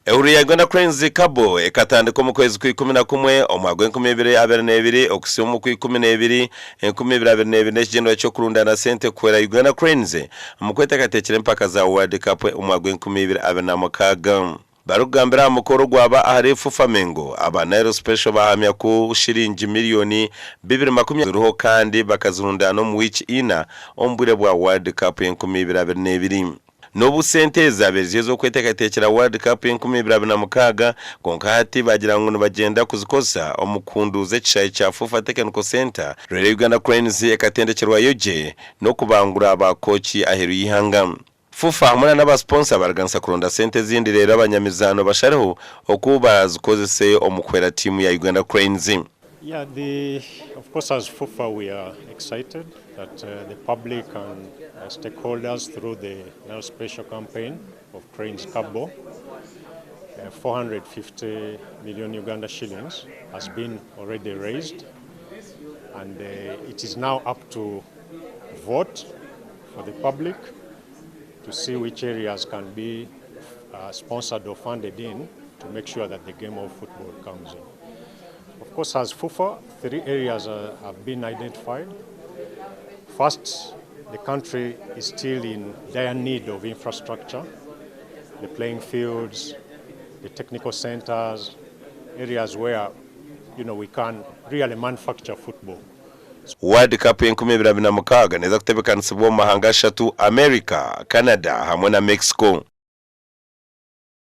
Ehururu ya Uganda Cranes Cabo ekatandika omu kwezi kwa 11 omwaka gw'enkumi ibiri abiri n'ebiri okuhitsya omu kwa 12 2022 n'ekigyendererwa ky'okurundaana sente kuhwera Uganda Cranes omu kweteekateekyera empaka za World Cup omwaka gw'enkumi ibiri abiri na mukaaga. Barikugambira aha mukoro ogwaba ahari FUFA Mengo, aba Nile Special baahamya ku shiringi miriyoni bibiri makumi ziriho kandi bakazirundaana omu wiiki ina omu bwire bwa World Cup y'enkumi ibiri abiri n'ebiri. N'obu sente ezi zaabaire ziri ez'okweteekateekyera World Cup y'enkumi ibiri abiri na mukaaga, kwonka hati baagira ngu nibagyenda kuzikozesa omu kuhunduuza ekishaayi kya FUFA Technical Centre reero Uganda Cranes ekatendekyerwayo gye n'okubangura ba kooki aheeru y'eihanga. FUFA hamwe na n'aba siponsa baraganisa kuronda sente ezindi reero abanyamizaano bashareho oku barazikozese omu kuhwera tiimu ya Uganda Cranes. Yeah, the, of course as FUFA we are excited that the public and stakeholders through the Nile Special campaign of Cranes Cabo, 450 million Uganda shillings has been already raised and it is now up to vote for the public to see which areas can be sponsored or funded in to make sure that the game of football comes in. Of course, as FUFA, three areas have been identified. First, the country is still in dire need of infrastructure, the playing fields, the technical centers, areas where we can really manufacture football. World Cup y'enkumi ibiri abiri na mukaaga neeza kutebekanisibwa omu mahanga ashatu, America, Canada hamwe na Mexico.